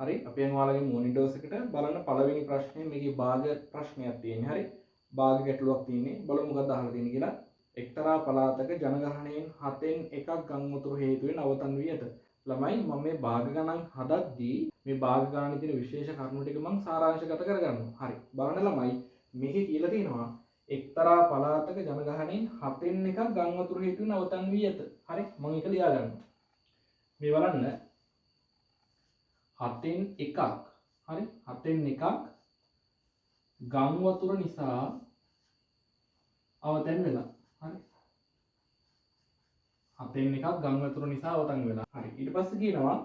හරි, අපි යන් ඔයාලගේ මොනිටර්ස් එකට බලන්න පළවෙනි ප්‍රශ්නේ මේකේ භාග ප්‍රශ්නයක් තියෙන්නේ. හරි, භාග ගැටලුවක් තියෙන්නේ. බලමු මොකක්ද අහලා තියෙන්නේ කියලා. එක්තරා පළාතක ජනගහනයෙන් 7න් 1ක් ගම් වතුර හේතුවෙන් අවතන් වී ඇත. ළමයි මම මේ භාග ගණන් හදද්දී මේ භාග ගණනේ තියෙන විශේෂ කරුණු ටික මං සාරාංශගත කරගන්නවා. හරි, බලන්න ළමයි මේකේ කියලා තියෙනවා එක්තරා පළාතක ජනගහනයෙන් 7න් 1ක් ගම් වතුර හේතුවෙන් අවතන් වී ඇත. හරි, මං ඒක ලියා ගන්නවා. මේ බලන්න 7න් 1ක්. හරි, 7න් 1ක් ගම් වතුර නිසා අවතන් වෙලා. හරි, 7න් 1ක් ගම් වතුර නිසා අවතන් වෙලා. හරි, ඊට පස්සේ කියනවා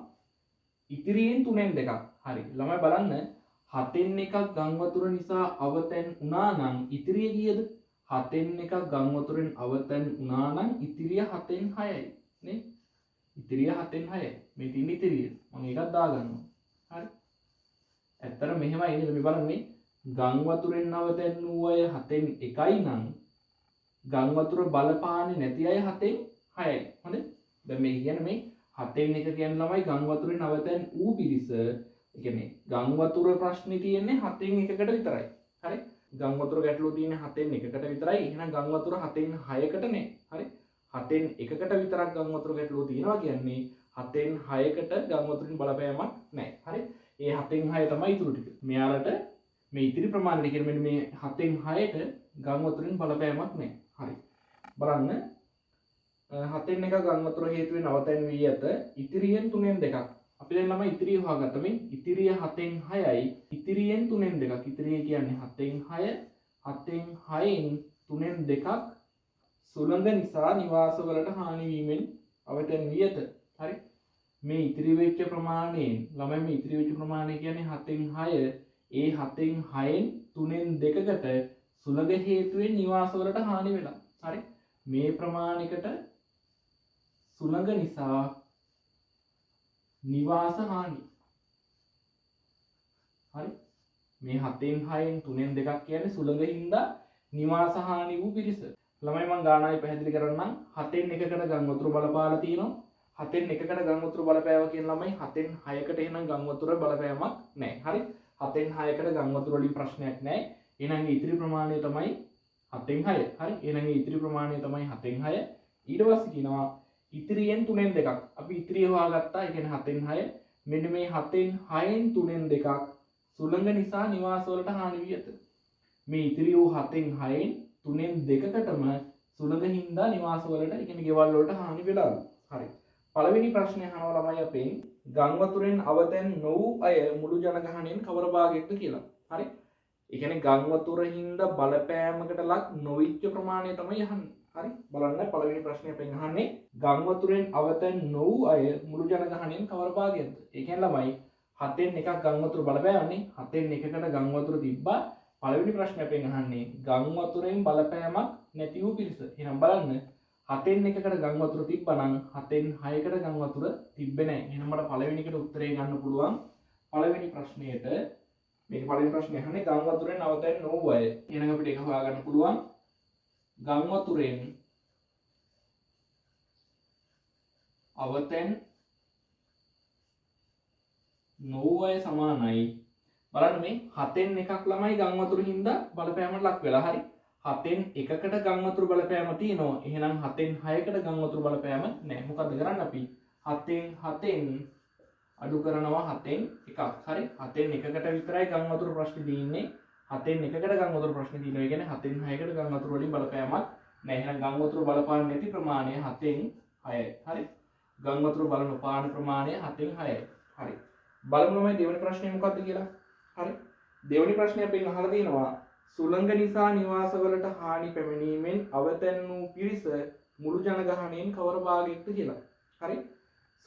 ඉතිරියෙන් 3න් 2ක්. හරි ළමයි බලන්න 7න් 1ක් ගම් වතුර නිසා අවතන් වුණා නම් ඉතිරිය කීයද? 7න් 1ක් ගම් වතුරෙන් අවතන් වුණා නම් ඉතිරිය 7න් 6යි නේ. ඉතිරිය 7න් 6යි. මේ තියෙන ඉතිරිය මම ඒකත් දාගන්නවා. හරි, ඇත්තට මෙහෙමයි නේද? මේ බලන්න මේ ගම් වතුරෙන් අවතන් වූ අය 7න් 1යි නම් ගම් වතුර බලපාන්නේ නැති අය 7න් 6යි. හොඳේ, දැන් මේ කියන්නේ මේ 7න් 1 කියන්නේ ළමයි ගම් වතුරෙන් අවතන් වූ පිරිස. ඒ කියන්නේ ගම් වතුර ප්‍රශ්නේ තියෙන්නේ 7න් 1කට විතරයි. හරි, ගම් වතුර ගැටලුව තියෙන්නේ 7න් 1කට විතරයි. එහෙනම් ගම් වතුර 7න් 6කට නෑ. හරි, 7න් 1කට විතරක් ගම් වතුර ගැටලුව තියෙනවා කියන්නේ 7න් 6කට ගම් වතුරින් බලපෑමක් නෑ. හරි, ඒ 7න් 6 තමයි ඉතුරු ටික. මෙයාලට මේ ඉතිරි ප්‍රමාණය කියන්නේ මෙන්න මේ 7න් 6ට ගම් වතුරින් බලපෑමක් නෑ. හරි, බලන්න 7න් 1 ගම් වතුර හේතුවෙන් අවතන් වී ඇත. ඉතිරියෙන් 3න් 2ක්. අපි දැන් ළමයි ඉතිරිය හොයාගත්තා. මේ ඉතිරිය 7න් 6යි ඉතිරියෙන් 3න් 2ක්. ඉතිරිය කියන්නේ 7න් 6, 7න් 6න් 3න් 2ක් සුළඟ නිසා නිවාසවලට හානි වීමෙන් අවතන් වී ඇත. හරි, මේ ඉතිරි වෙච්ච ප්‍රමාණයෙන් ළමයි මේ ඉතිරි වෙච්ච ප්‍රමාණය කියන්නේ 7න් 6, ඒ 7න් 6න් 3න් 2කට සුළඟ හේතුවෙන් නිවාසවලට හානි වෙලා. හරි, මේ ප්‍රමාණයකට සුළඟ නිසා නිවාස හානි. හරි, මේ 7න් 6න් 3න් 2ක් කියන්නේ සුළඟ හින්දා නිවාස හානි වූ පිරිස. ළමයි මං ගානයි පැහැදිලි කරන්නම්. 7න් 1කට ගම් වතුර බලපාලා තියෙනවා. 7න් 1කට ගම් වතුර බලපෑවා කියන ළමයි 7න් 6කට එහෙනම් ගම් වතුර බලපෑමක් නෑ. හරි, 7න් 6කට ගම් වතුර වලින් ප්‍රශ්නයක් නෑ. එහෙනම් ඉතිරි ප්‍රමාණය තමයි 7න් 6. හරි, එහෙනම් ඉතිරි ප්‍රමාණය තමයි 7න් 6. ඊට පස්සේ කියනවා ඉතිරියෙන් 3න් 2ක්. අපි ඉතිරිය හොයාගත්තා. ඒ කියන්නේ 7න් 6. මෙන්න මේ 7න් 6න් 3න් 2ක් සුළඟ නිසා නිවාසවලට හානි වී ඇත. මේ ඉතිරි වූ 7න් 6න් 3න් 2කටම සුළඟ හින්දා නිවාසවලට, ඒ කියන්නේ ගෙවල් වලට හානි වෙලාලු. හරි, පළවෙනි ප්‍රශ්නය අහනවා ළමයි අපෙන් ගම් වතුරෙන් අවතැන් නොවූ අය මුළු ජනගහනයෙන් කවර භාගයක්ද කියලා. හරි, ඒ කියන්නේ ගම් වතුර හින්දා බලපෑමකට ලක් නොවිච්ච ප්‍රමාණය තමයි අහන්නේ. හරි, බලන්න පළවෙනි ප්‍රශ්නය අපෙන් අහන්නේ ගම් වතුරෙන් අවතැන් නොවූ අය මුළු ජනගහනයෙන් කවර භාගයක්ද? ඒ කියන්නේ ළමයි 7න් 1ක් ගම් වතුර බලපෑවන්නේ. 7න් 1කට ගම් වතුර තිබ්බා. පළවෙනි ප්‍රශ්නය අපෙන් අහන්නේ ගම් වතුරෙන් බලපෑමක් නැති වූ පිරිස. එහෙනම් බලන්න 7න් 1කට ගම් වතුර තිබ්බා නම් 7න් 6කට ගම් වතුර තිබ්බේ නැහැ. එහෙනම් මට පළවෙනි එකට උත්තරේ ගන්න පුළුවන්. පළවෙනි ප්‍රශ්නයට මේක පළවෙනි ප්‍රශ්නේ අහන්නේ ගම් වතුරෙන් අවතැන් නොවූ අය. එහෙනම් අපිට ඒක හොයාගන්න පුළුවන්. ගම් වතුරෙන් අවතැන් නොවූ අය සමානයි. බලන්න මේ 7න් 1ක් ළමයි ගම් වතුර හින්දා බලපෑමට ලක් වෙලා. හරි, 7න් 1කට ගම් වතුර බලපෑම තියෙනවා. එහෙනම් 7න් 6කට ගම් වතුර බලපෑම නෑ. මොකද්ද කරන්න අපි? 7න් 7න් අඩු කරනවා 7න් 1ක්. හරි, 7න් 1කට විතරයි ගම් වතුර ප්‍රශ්නේ තියෙන්නේ. 7න් 1කට ගම් වතුර ප්‍රශ්නේ තියෙනවා. ඒ කියන්නේ 7න් 6කට ගම් වතුර වලින් බලපෑමක් නෑ. එහෙනම් ගම් වතුර බලපාන්නේ නැති ප්‍රමාණය 7න් 6යි. හරි, ගම් වතුර බල නොපාන ප්‍රමාණය 7න් 6යි. හරි, බලමු ළමයි දෙවෙනි ප්‍රශ්නේ මොකද්ද කියලා. හරි, දෙවෙනි ප්‍රශ්නේ අපෙන් අහලා තියෙනවා සුළඟ නිසා නිවාසවලට හානි පැමිණීමෙන් අවතැන් වූ පිරිස මුළු ජනගහනයෙන් කවර භාගයක්ද කියලා. හරි,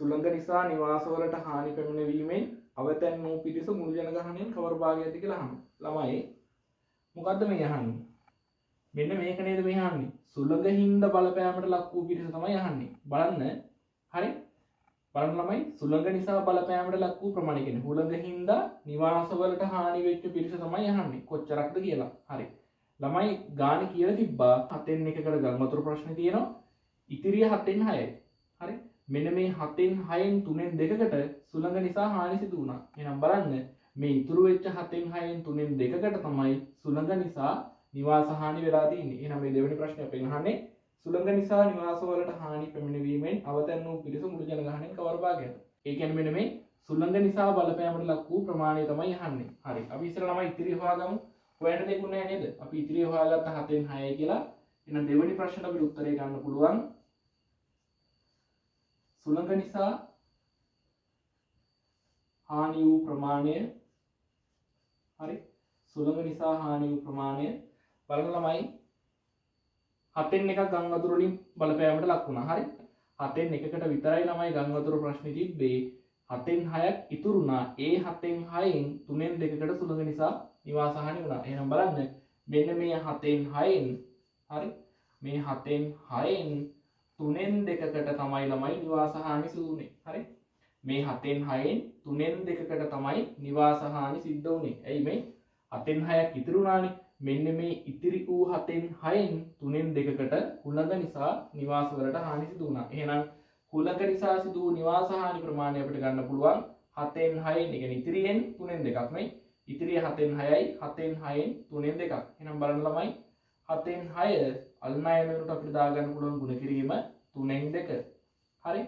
සුළඟ නිසා නිවාසවලට හානි පැමිණවීමෙන් අවතැන් වූ පිරිස මුළු ජනගහනයෙන් කවර භාගයක්ද කියලා අහනවා. ළමයි මොකද්ද මේ අහන්නේ? මෙන්න මේක නේද මේ අහන්නේ. සුළඟ හින්දා බලපෑමට ලක් වූ පිරිස තමයි අහන්නේ. බලන්න. හරි, බලන්න ළමයි සුළඟ නිසා බලපෑමට ලක් වූ ප්‍රමාණය කියන්නේ හුළඟ හින්දා නිවාසවලට හානි වෙච්ච පිරිස තමයි අහන්නේ කොච්චරක්ද කියලා. හරි ළමයි ගානේ කියලා තිබ්බා 7න් 1කට ගම් වතුර ප්‍රශ්නේ තියෙනවා. ඉතිරිය 7න් 6යි. හරි, මෙන්න මේ 7න් 6න් 3න් 2කට සුළඟ නිසා හානි සිදු වුණා. එහෙනම් බලන්න මේ ඉතුරු වෙච්ච 7න් 6න් 3න් 2කට තමයි සුළඟ නිසා නිවාස හානි වෙලා තියෙන්නේ. එහෙනම් මේ දෙවෙනි ප්‍රශ්නේ අපෙන් අහන්නේ සුළඟ නිසා නිවාසවලට හානි පැමිණවීමෙන් අවතැන් වූ පිරිස මුළු ජනගහනයෙන් කවර භාගයක්ද? ඒ කියන්නේ මෙන්න මේ සුළඟ නිසා බලපෑමට ලක් වූ ප්‍රමාණය තමයි අහන්නේ. හරි. අපි ඉස්සර ළමයි ඉතිරි හොයාගමු. හොයන්න දෙයක් නෑ නේද? අපි ඉතිරි හොයාගත්ත 7න් 6යි කියලා. එහෙනම් දෙවෙනි ප්‍රශ්නෙට අපිට උත්තරේ ගන්න පුළුවන්. සුළඟ නිසා හානි වූ ප්‍රමාණය. හරි. සුළඟ නිසා හානි වූ ප්‍රමාණය බලන්න ළමයි 7න් 1ක් ගම් වතුර වලින් බලපෑමට ලක් වුණා. හරි. 7න් 1කට විතරයි ළමයි ගම් වතුර ප්‍රශ්නේ තිබ්බේ. 7න් 6ක් ඉතුරු වුණා. ඒ 7න් 6න් 3න් 2කට සුළඟ නිසා නිවාස හානි වුණා. එහෙනම් බලන්න මෙන්න මේ 7න් 6න් හරි මේ 7න් 6න් 3න් 2කට තමයි ළමයි නිවාස හානි සිදු වුණේ. හරි. මේ 7න් 6න් 3න් 2කට තමයි නිවාස හානි සිද්ධ වුණේ. ඇයි මේ 7න් 6ක් ඉතුරු වුණානේ. මෙන්න මේ ඉතිරි වූ 7න් 6න් 3න් 2කට හුළඟ නිසා නිවාස වලට හානි සිදු වුණා. එහෙනම් හුළඟ නිසා සිදු වූ නිවාස හානි ප්‍රමාණය අපිට ගන්න පුළුවන් 7න් 6න්, ඒ කියන්නේ ඉතිරියෙන් 3න් 2ක් නේ. ඉතිරිය 7න් 6යි 7න් 6න් 3න් 2ක්. එහෙනම් බලන්න ළමයි 7න් 6 අල්නායන වෙනකොට අපිට දාගන්න පුළුවන් ගුණ කිරීම 3න් 2. හරි.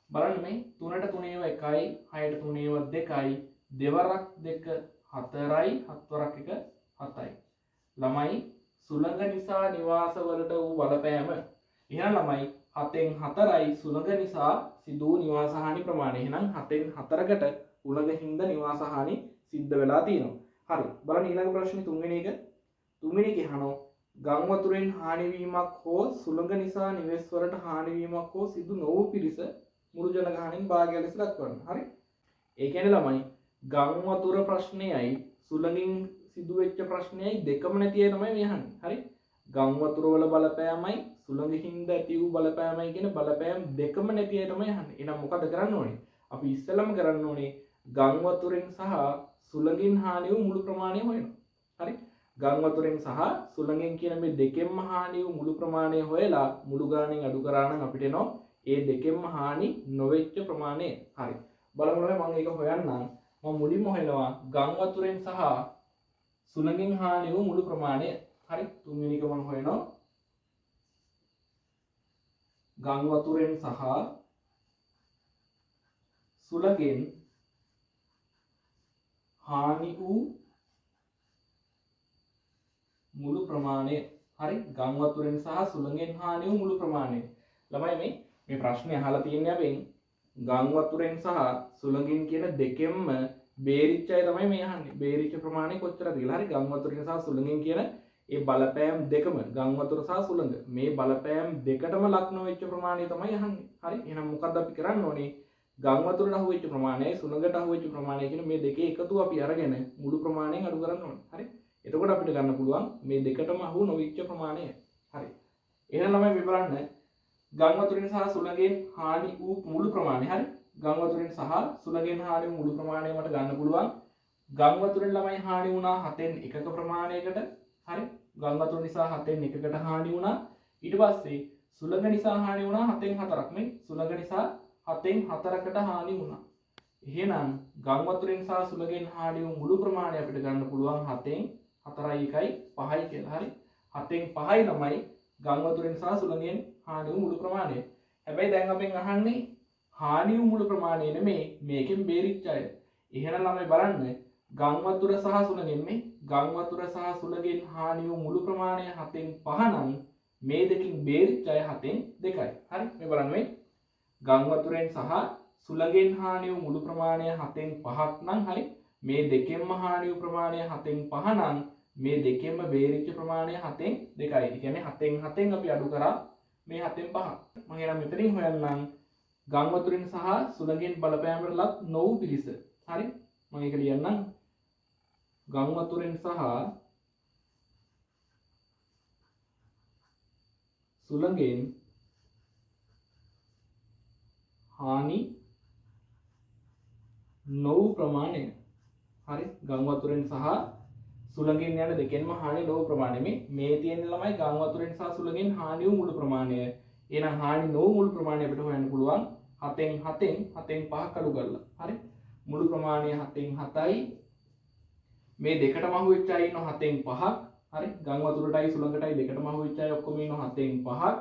බලන්න මේ 3ට 3 ඒවා 1යි 6ට 3 ඒවා 2යි දෙවරක් 2 4යි 7 වරක් 1 7යි. ළමයි සුළඟ නිසා නිවාසවලට වූ බලපෑම. එහෙනම් ළමයි 7න් 4යි සුළඟ නිසා සිදු වූ නිවාස හානි ප්‍රමාණය. එහෙනම් 7න් 4කට හුළඟ හින්දා නිවාස හානි සිද්ධ වෙලා තියෙනවා. හරි. බලන්න ඊළඟ ප්‍රශ්නේ තුන්වෙනි එක. තුන්වෙනි එක අහනවා ගම් වතුරෙන් හානි වීමක් හෝ සුළඟ නිසා නිවෙස් වලට හානි වීමක් හෝ සිදු නොවූ පිරිස මුළු ජනගහනයෙන් භාගය ලෙස දක්වන්න. හරි. ඒ කියන්නේ ළමයි ගම් වතුර ප්‍රශ්නයයි සුළඟින් සිදු වෙච්ච ප්‍රශ්නයයි දෙකම නැති අය තමයි මේ අහන්නේ. හරි. ගම් වතුර වල බලපෑමයි සුළඟ හින්දා ඇති වූ බලපෑමයි කියන බලපෑම් දෙකම නැති අය තමයි අහන්නේ. එහෙනම් මොකද කරන්න ඕනේ? අපි ඉස්සෙල්ලම කරන්න ඕනේ ගම් වතුරෙන් සහ සුළඟින් හානි වූ මුළු ප්‍රමාණය හොයනවා. හරි. ගම් වතුරෙන් සහ සුළඟෙන් කියන මේ දෙකෙන්ම හානි වූ මුළු ප්‍රමාණය හොයලා මුළු ගාණෙන් අඩු කරා නම් අපිට එනවා ඒ දෙකෙන්ම හානි නොවෙච්ච ප්‍රමාණය. හරි. බලමු ළමයි මම ඒක හොයන්නම්. මම මුලින්ම හොයනවා ගම් වතුරෙන් සහ සුළඟෙන් හානි වූ මුළු ප්‍රමාණය. හරි. තුන්වෙනි එක මම හොයනවා ගම් වතුරෙන් සහ සුළඟෙන් හානි වූ මුළු ප්‍රමාණය. හරි. ගම් වතුරෙන් සහ සුළඟෙන් හානි වූ මුළු ප්‍රමාණය. ළමයි මේ ප්‍රශ්නේ අහලා තියෙන්නේ අපෙන් ගම් වතුරෙන් සහ සුළඟින් කියන දෙකෙන්ම බේරිච්ච අය තමයි මේ අහන්නේ. බේරිච්ච ප්‍රමාණය කොච්චරද කියලා. හරි. ගම් වතුරෙන් සහ සුළඟින් කියන ඒ බලපෑම් දෙකම ගම් වතුර සහ සුළඟ මේ බලපෑම් දෙකටම ලක් නොවෙච්ච ප්‍රමාණය තමයි අහන්නේ. හරි. එහෙනම් මොකද්ද අපි කරන්න ඕනේ? ගම් වතුරට අහු වෙච්ච ප්‍රමාණයයි සුළඟට අහු වෙච්ච ප්‍රමාණය කියන මේ දෙකේ එකතුව අපි අරගෙන මුළු ප්‍රමාණයෙන් අඩු කරන්න ඕනේ. හරි. එතකොට අපිට ගන්න පුළුවන් මේ දෙකටම අහු නොවිච්ච ප්‍රමාණය. හරි. එහෙනම් ළමයි මේ බලන්න ගම් වතුරෙන් සහ සුළඟෙන් හානි වූ මුළු ප්‍රමාණය. හරි. ගම් වතුරෙන් සහ සුළඟෙන් හානි වූ මුළු ප්‍රමාණය මට ගන්න පුළුවන්. ගම් වතුරෙන් ළමයි හානි වුණා 7න් 1ක ප්‍රමාණයකට. හරි. ගම් වතුර නිසා 7න් 1කට හානි වුණා. ඊට පස්සේ සුළඟ නිසා හානි වුණා 7න් 4ක් නේ. සුළඟ නිසා 7න් 4කට හානි වුණා. එහෙනම් ගම් වතුරෙන් සහ සුළඟෙන් හානි වූ මුළු ප්‍රමාණය අපිට ගන්න පුළුවන් 7න් 4යි 1යි 5යි කියලා. හරි. 7න් 5යි ළමයි ගම් වතුරෙන් සහ සුළඟෙන් හානි වූ මුළු ප්‍රමාණය. හැබැයි දැන් අපෙන් අහන්නේ හානි වූ මුළු ප්‍රමාණය නෙමෙයි මේකෙන් බේරිච්ච අය. එහෙනම් ළමයි බලන්න ගම් වතුර සහ සුළඟෙන් මේ ගම් වතුර සහ සුළඟෙන් හානි වූ මුළු ප්‍රමාණය 7න් 5 නම් මේ දෙකින් බේරිච්ච අය 7න් 2යි. හරි. මේ බලන්න මේ ගම් වතුරෙන් සහ සුළඟෙන් හානි වූ මුළු ප්‍රමාණය 7න් 5ක් නම් හරි මේ දෙකෙන්ම හානි වූ ප්‍රමාණය 7න් 5 නම් මේ දෙකෙන්ම බේරිච්ච ප්‍රමාණය 7න් 2යි. ඒ කියන්නේ 7න් 7න් අපි අඩු කරා මේ 7න් 5. මම එහෙනම් මෙතනින් හොයන්නම් ගම් වතුරෙන් සහ සුළඟෙන් බලපෑමට ලක් නොවූ පිරිස. හරි. මම ඒක ලියන්නම්. ගම් වතුරෙන් සහ සුළඟෙන් හානි නොවූ ප්‍රමාණය. හරි. ගම් වතුරෙන් සහ සුළඟෙන් යන දෙකෙන්ම හානි නොවූ ප්‍රමාණය. මේ තියෙන ළමයි ගම් වතුරෙන් සහ සුළඟෙන් හානි වූ මුළු ප්‍රමාණය. එහෙනම් හානි නොවූ මුළු ප්‍රමාණය අපිට හොයන්න පුළුවන් 7න් 7න් 7න් 5ක් අඩු කරලා. හරි. මුළු ප්‍රමාණය 7න් 7යි. මේ දෙකටම අහු වෙච්ච අය ඉන්නවා 7න් 5ක්. හරි. ගම් වතුරටයි සුළඟටයි දෙකටම අහු වෙච්ච අය ඔක්කොම ඉන්නවා 7න් 5ක්.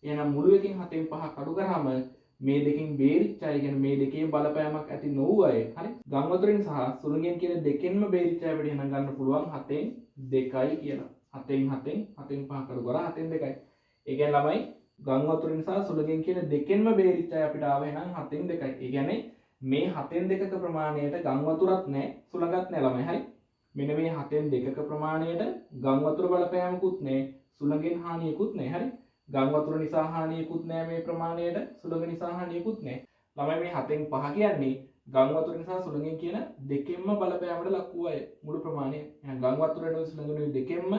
එහෙනම් මුළු එකෙන් 7න් 5ක් අඩු කරාම මේ දෙකෙන් බේරිච්ච අය කියන්නේ මේ දෙකේ බලපෑමක් ඇති නොවූ අය. හරි. ගම් වතුරෙන් සහ සුළඟෙන් කියන දෙකෙන්ම බේරිච්ච අය අපිට එහෙනම් ගන්න පුළුවන් 7න් 2යි කියලා. 7න් 7න් 7න් 5ක් අඩු කරා 7න් 2යි. ඒ කියන්නේ ළමයි ගම් වතුරෙන් සහ සුළඟෙන් කියන දෙකෙන්ම බේරිච්ච අය අපිට ආව එහෙනම් 7න් 2යි. ඒ කියන්නේ මේ 7න් 2ක ප්‍රමාණයට ගම් වතුරත් නැහැ සුළඟත් නැහැ ළමයි. හරි. මෙන්න මේ 7න් 2ක ප්‍රමාණයට ගම් වතුර බලපෑමකුත් නැහැ සුළඟෙන් හානියකුත් නැහැ. හරි. ගම් වතුර නිසා හානියකුත් නැහැ මේ ප්‍රමාණයට, සුළඟ නිසා හානියකුත් නැහැ. ළමයි මේ 7න් 5 කියන්නේ ගම් වතුර නිසා සුළඟෙන් කියන දෙකෙන්ම බලපෑමට ලක් වූ අය මුළු ප්‍රමාණය. එහෙනම් ගම් වතුරෙනුයි සුළඟෙනුයි දෙකෙන්ම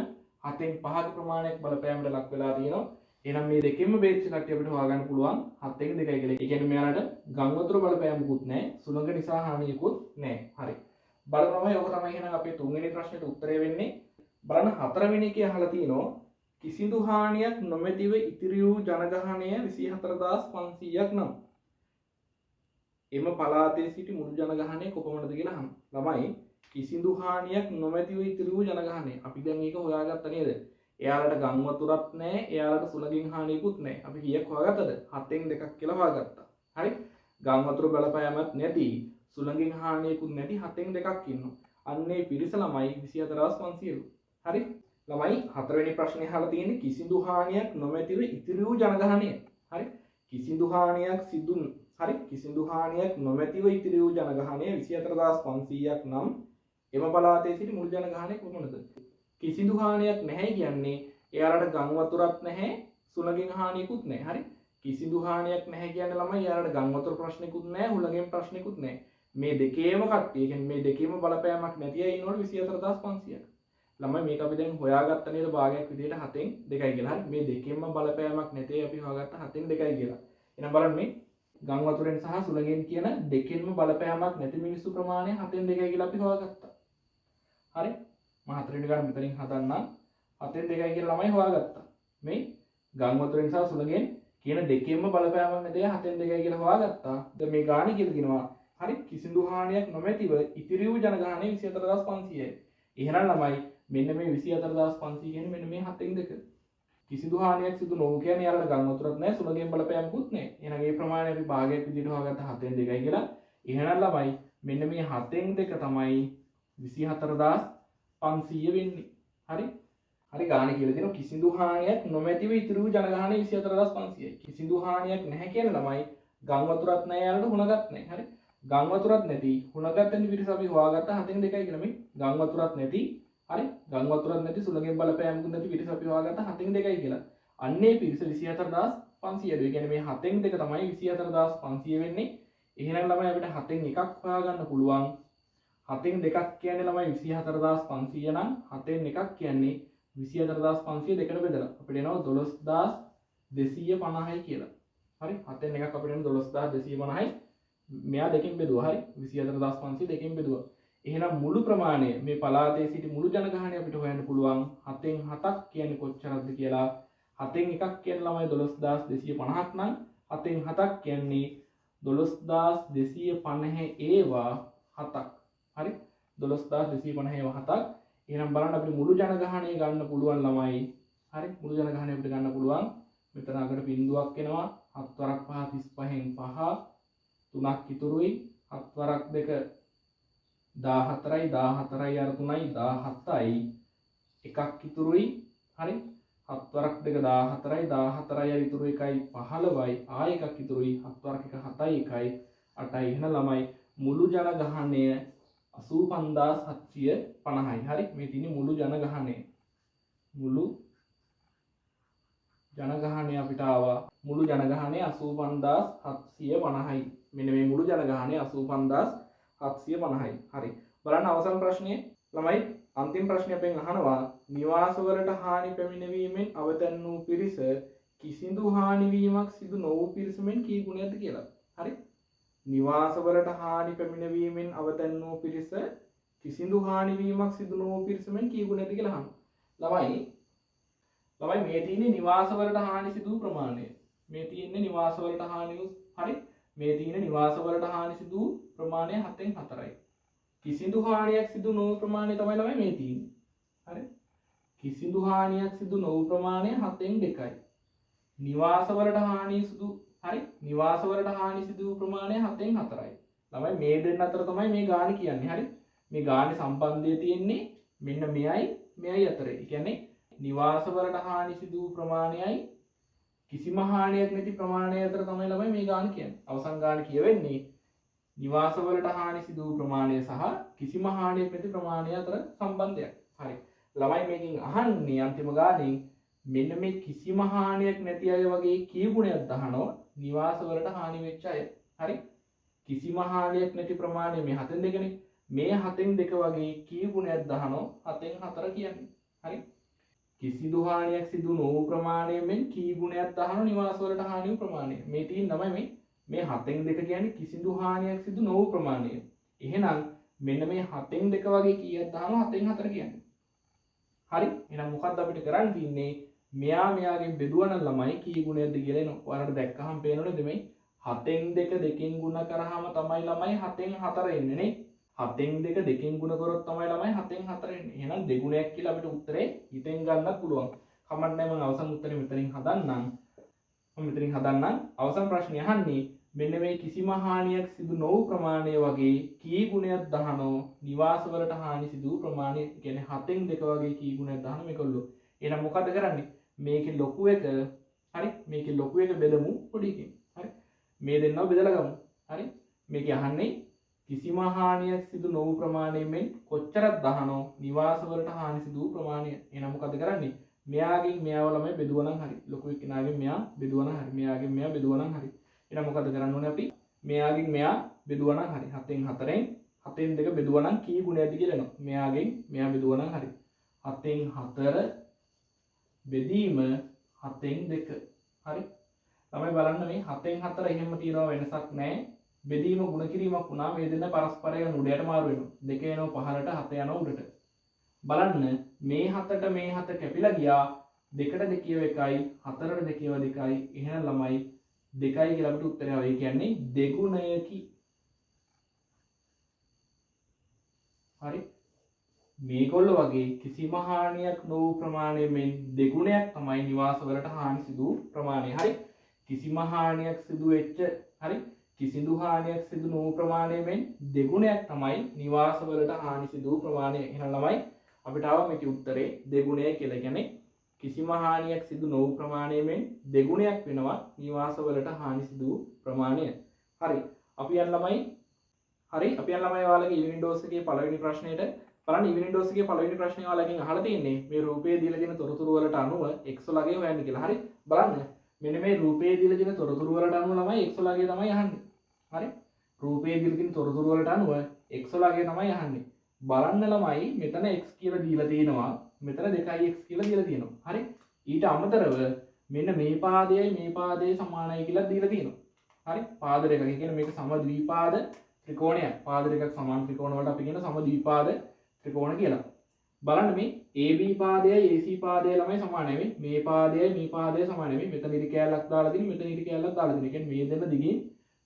7න් 5ක ප්‍රමාණයක් බලපෑමට ලක් වෙලා තියෙනවා. එහෙනම් මේ දෙකෙන්ම බේරිච්ච කට්ටිය අපිට හොයාගන්න පුළුවන් 7න් 2යි කියලා. ඒ කියන්නේ මෙයාලට ගම් වතුර බලපෑමකුත් නැහැ, සුළඟ නිසා හානියකුත් නැහැ. හරි. බලමු ළමයි, ඔක තමයි එහෙනම් අපේ තුන්වෙනි ප්‍රශ්නෙට උත්තරය වෙන්නේ. බලන්න හතරවෙනි එකේ අහලා තිනවා කිසිදු හානියක් නොමැතිව ඉතිරි වූ ජනගහනය 24500ක් නම් එම පළාතේ සිටි මුළු ජනගහනය කොපමණද කියලා අහනවා. ළමයි කිසිදු හානියක් නොමැතිව ඉතිරි වූ ජනගහනය. අපි දැන් ඒක හොයාගත්ත නේද? එයාලට ගම් වතුරත් නැහැ, එයාලට සුළඟින් හානියකුත් නැහැ. අපි කීයක් හොයාගත්තද? 7න් 2ක් කියලා හොයාගත්තා. හරි. ගම් වතුර බලපෑමක් නැති, සුළඟින් හානියකුත් නැති 7න් 2ක් ඉන්නවා. අන්න ඒ පිරිස ළමයි 24500ලු. හරි. ළමයි හතරවෙනි ප්‍රශ්නේ අහලා තියෙන්නේ කිසිදු හානියක් නොමැතිව ඉතිරි වූ ජනගහනය. හරි. කිසිදු හානියක් සිදු හරි කිසිදු හානියක් නොමැතිව ඉතිරි වූ ජනගහනය 24500ක් නම් එම පළාතේ සිටි මුළු ජනගහනය කොපමණද? කිසිදු හානියක් නැහැ කියන්නේ එයාලට ගම් වතුරත් නැහැ, සුළඟෙන් හානියකුත් නැහැ. හරි. කිසිදු හානියක් නැහැ කියන්නේ ළමයි එයාලට ගම් වතුර ප්‍රශ්නෙකුත් නැහැ, හුළඟෙන් ප්‍රශ්නෙකුත් නැහැ. මේ දෙකේම කට්ටිය, කියන්නේ මේ දෙකේම බලපෑමක් නැති අය ඉන්නවලු 24500ක්. ළමයි මේක අපි දැන් හොයාගත්ත නේද භාගයක් විදිහට 7න් 2යි කියලා. හරි. මේ දෙකෙන්ම බලපෑමක් නැති අය අපි හොයාගත්ත 7න් 2යි කියලා. එහෙනම් බලන්න මේ ගම් වතුරෙන් සහ සුළඟෙන් කියන දෙකෙන්ම බලපෑමක් නැති මිනිස්සු ප්‍රමාණය 7න් 2යි කියලා අපි හොයාගත්තා. හරි. මම හතරවෙනි ගාන මෙතනින් හදන්නම්. 7න් 2යි කියලා ළමයි හොයාගත්තා. මේ ගම් වතුරෙන් සහ සුළඟෙන් කියන දෙකෙන්ම බලපෑමක් නැති අය 7න් 2යි කියලා හොයාගත්තා. දැන් මේ ගාන කියලා කියනවා හරි කිසිදු හානියක් නොමැතිව ඉතිරි වූ ජනගහනය 24500යි. එහෙනම් ළමයි මෙන්න මේ 24500 කියන්නේ මෙන්න මේ 7න් 2. කිසිදු හානියක් සිදු නොවු කියන්නේ යාලට ගම් වතුරත් නැහැ, සුළඟෙන් බලපෑමකුත් නැහැ. එහෙනම් ඒ ප්‍රමාණය අපි භාගයක් විදිහට හොයාගත්ත 7න් 2යි කියලා. එහෙනම් ළමයි මෙන්න මේ 7න් 2 තමයි 24500 වෙන්නේ. හරි. හරි ගාන කියලා තියෙනවා කිසිදු හානියක් නොමැතිව ඉතිරි වූ ජනගහනය 24500යි. කිසිදු හානියක් නැහැ කියන ළමයි ගම් වතුරත් නැහැ, යාලට හුණගත් නැහැ. හරි. ගම් වතුරත් නැති හුණගත් නැති පිරිස අපි හොයාගත්ත 7න් 2යි කියලා. මේ ගම් වතුරත් නැති, හරි, ගම් වතුරත් නැති සුළඟෙන් බලපෑමකුත් නැති පිරිස අපි හොයාගත්ත 7න් 2යි කියලා. අන්නේ පිරිස 24500යි. ඒ කියන්නේ මේ 7න් 2 තමයි 24500 වෙන්නේ. එහෙනම් ළමයි අපිට 7න් 1ක් හොයාගන්න පුළුවන්. 7න් 2ක් කියන්නේ ළමයි 24500 නම් 7න් 1ක් කියන්නේ 24500 දෙකට බෙදලා අපිට එනවා 12250යි කියලා. හරි. 7න් 1ක් අපිට එනවා 12250යි. මෙයා දෙකෙන් බෙදුවා. හරි. 24500 දෙකෙන් බෙදුවා. එහෙනම් මුළු ප්‍රමාණය මේ පළාතේ සිටි මුළු ජනගහනය අපිට හොයන්න පුළුවන් 7න් 7ක් කියන්නේ කොච්චරක්ද කියලා. 7න් 1ක් කියන්නේ ළමයි 12250ක් නම් 7න් 7ක් කියන්නේ 12250 ඒවා 7ක්. හරි. 12250 ඒවා 7ක්. එහෙනම් බලන්න අපිට මුළු ජනගහනය ගන්න පුළුවන් ළමයි. හරි. මුළු ජනගහනය අපිට ගන්න පුළුවන්. මෙතන අකට බිංදුවක් එනවා. 7 වරක් 5 35න් 5 3ක් ඉතුරුයි. 7 වරක් 2 14යි 14යි අර 3යි 17යි එකක් ඉතුරුයි. හරි. 7 වරක් 2 14යි 14යි අර ඉතුරු එකයි 15යි ආයෙ එකක් ඉතුරුයි. 7 වරක් 1 7යි 1යි 8යි. එහෙනම් ළමයි මුළු ජනගහනය 85750යි. හරි. මේ තියෙන්නේ මුළු ජනගහනය. මුළු ජනගහනය අපිට ආවා මුළු ජනගහනය 85750යි. මෙන්න මේ මුළු ජනගහනය 85750යි. හරි. බලන්න අවසන් ප්‍රශ්නය ළමයි අන්තිම ප්‍රශ්නය අපෙන් අහනවා නිවාසවලට හානි පැමිණවීමෙන් අවතැන් වූ පිරිස කිසිදු හානිවීමක් සිදු නොවූ පිරිස මෙන් කී ගුණයක්ද කියලා. හරි. නිවාසවලට හානි පැමිණවීමෙන් අවතැන් වූ පිරිස කිසිදු හානිවීමක් සිදු නොවූ පිරිස මෙන් කී ගුණයක්ද කියලා අහනවා. ළමයි මේ තියෙන්නේ නිවාසවලට හානි සිදු වූ ප්‍රමාණය. මේ තියෙන්නේ නිවාසවලට හානි වූ, හරි. මේ තියෙන නිවාසවලට හානි සිදු වූ ප්‍රමාණය 7න් 4යි. කිසිදු හානියක් සිදු නොවූ ප්‍රමාණය තමයි ළමයි මේ තියෙන්නේ. හරි. කිසිදු හානියක් සිදු නොවූ ප්‍රමාණය 7න් 2යි. නිවාසවලට හානි සිදු හරි නිවාසවලට හානි සිදු වූ ප්‍රමාණය 7න් 4යි. ළමයි මේ දෙන්න අතර තමයි මේ ගාන කියන්නේ. හරි. මේ ගානේ සම්බන්ධය තියෙන්නේ මෙන්න මෙයයි මෙයයි අතරේ. ඒ කියන්නේ නිවාසවලට හානි සිදු වූ ප්‍රමාණයයි කිසිම හානියක් නැති ප්‍රමාණය අතර තමයි ළමයි මේ ගාන කියන්නේ. අවසන් ගාන කියවෙන්නේ නිවාසවලට හානි සිදු වූ ප්‍රමාණය සහ කිසිම හානියක් නැති ප්‍රමාණය අතර සම්බන්ධයක්. හරි. ළමයි මේකෙන් අහන්නේ අන්තිම ගානේ මෙන්න මේ කිසිම හානියක් නැති අය වගේ කී ගුණයක් අහනවා නිවාසවලට හානි වෙච්ච අය. හරි. කිසිම හානියක් නැති ප්‍රමාණය මේ 7න් 2නේ. මේ 7න් 2 වගේ කී ගුණයක් අහනවා 7න් 4 කියන්නේ. හරි. කිසිදු හානියක් සිදු නොවූ ප්‍රමාණය මෙන් කී ගුණයක් අහනවා නිවාසවලට හානි වූ ප්‍රමාණය. මේ තියෙන තමයි මේ 7න් 2 කියන්නේ කිසිදු හානියක් සිදු නොවූ ප්‍රමාණය. එහෙනම් මෙන්න මේ 7න් 2 වගේ කීයක් අහනවා 7න් 4 කියන්නේ. හරි. එහෙනම් මොකද්ද අපිට කරන්න තියෙන්නේ? මෙයා මෙයාගෙන් බෙදුවා නම් ළමයි කී ගුණයක්ද කියලා එනවා. ඔයාලට දැක්කහම පේනවනේ මේ 7න් 2 දෙකෙන් ගුණ කරාම තමයි ළමයි 7න් 4 එන්නේ නේ. 7න් 2 දෙකෙන් ගුණ කරොත් තමයි ළමයි 7න් 4 එන්නේ. එහෙනම් දෙගුණයක් කියලා අපිට උත්තරේ හිතෙන් ගන්නත් පුළුවන්. කමක් නැහැ මම අවසන් උත්තරේ මෙතනින් හදන්නම්. මම මෙතනින් හදන්නම්. අවසන් ප්‍රශ්නේ අහන්නේ මෙන්න මේ කිසිම හානියක් සිදු නොවූ ප්‍රමාණය වගේ කී ගුණයක් දහනෝ නිවාසවලට හානි සිදු වූ ප්‍රමාණය. ඒ කියන්නේ 7න් 2 වගේ කී ගුණයක් දහනෝ මේගොල්ලෝ. එහෙනම් මොකද කරන්නේ? මේකේ ලොකු එක හරි මේකේ ලොකු එක බෙදමු පොඩි එකෙන්. හරි. මේ දෙන්නව බෙදලා ගමු. හරි. මේකේ අහන්නේ කිසිම හානියක් සිදු නොවූ ප්‍රමාණයෙන් කොච්චරක් දහනෝ නිවාසවලට හානි සිදු වූ ප්‍රමාණය. එහෙනම් මොකද කරන්නේ? මෙයාගෙන් මෙයාව ළමයි බෙදුවා නම් හරි. ලොකු එක්කෙනාගෙන් මෙයා බෙදුවා නම් හරි. මෙයාගෙන් මෙයා බෙදුවා නම් හරි. එහෙනම් මොකද කරන්න ඕනේ අපි? මෙයාගෙන් මෙයා බෙදුවා නම් හරි. 7න් 4න් 7න් 2 බෙදුවා නම් කී ගුණයක්ද කියලා එනවා. මෙයාගෙන් මෙයා බෙදුවා නම් හරි. 7න් 4 බෙදීම 7න් 2. හරි. ළමයි බලන්න මේ 7න් 4 එහෙම තියෙනවා වෙනසක් නැහැ. බෙදීම ගුණ කිරීමක් වුණා මේ දෙන්න පරස්පරයෙන් උඩයට මාරු වෙනවා. 2 යනවා පහළට 7 යනවා උඩට. බලන්න මේ 7ට මේ 7 කැපිලා ගියා. 2ට 2 කියව 1යි 4ට 2 කියව 2යි. එහෙනම් ළමයි 2යි කියලා අපිට උත්තරය ආවා. ඒ කියන්නේ දෙගුණයකි. හරි. මේගොල්ලෝ වගේ කිසිම හානියක් නොවූ ප්‍රමාණයෙන් දෙගුණයක් තමයි නිවාසවලට හානි සිදු වූ ප්‍රමාණය. හරි. කිසිම හානියක් සිදු වෙච්ච හරි කිසිදු හානියක් සිදු නොවූ ප්‍රමාණයෙන් දෙගුණයක් තමයි නිවාසවලට හානි සිදු වූ ප්‍රමාණය. එහෙනම් ළමයි අපිට ආවා මේකේ උත්තරේ දෙගුණය කියලා. කියන්නේ කිසිම හානියක් සිදු නොවූ ප්‍රමාණයෙන් දෙගුණයක් වෙනවා නිවාසවලට හානි සිදු වූ ප්‍රමාණය. හරි. අපි යන් ළමයි හරි අපි යන් ළමයි ඔයාලගේ ඉවෙනින් ඩෝස් එකේ පළවෙනි ප්‍රශ්නෙට බලන්න. ඉවෙනින් ඩෝස් එකේ පළවෙනි ප්‍රශ්නේ ඔයාලගෙන් අහලා තියෙන්නේ මේ රූපයේ දීලා තියෙන තොරතුරු වලට අනුව x වලගේ හොයන්න කියලා. හරි. බලන්න මෙන්න මේ රූපයේ දීලා තියෙන තොරතුරු වලට අනුව ළමයි x වලගේ තමයි අහන්නේ. හරි. රූපයේ දීලා තියෙන තොරතුරු වලට අනුව x වලගේ තමයි අහන්නේ. බලන්න ළමයි මෙතන x කියලා දීලා තියෙනවා. මෙතන 2x කියලා දීලා තියෙනවා. හරි. ඊට අමතරව මෙන්න මේ පාදයයි මේ පාදයයි සමානයි කියලා දීලා තියෙනවා. හරි. පාද දෙකක්. ඒ කියන්නේ මේක සමද්විපාද ත්‍රිකෝණයක්. පාද දෙකක් සමාන ත්‍රිකෝණ වලට අපි කියන සමද්විපාද ත්‍රිකෝණ කියලා. බලන්න මේ AB පාදයයි AC පාදයයි ළමයි සමානයි. මේ පාදයයි මේ පාදයයි සමානයි. මෙතන ඉරි කෑල්ලක් දාලා තියෙනවා. මෙතන ඉරි කෑල්ලක් දාලා තියෙනවා. ඒ කියන්නේ මේ දෙන්න දිගින්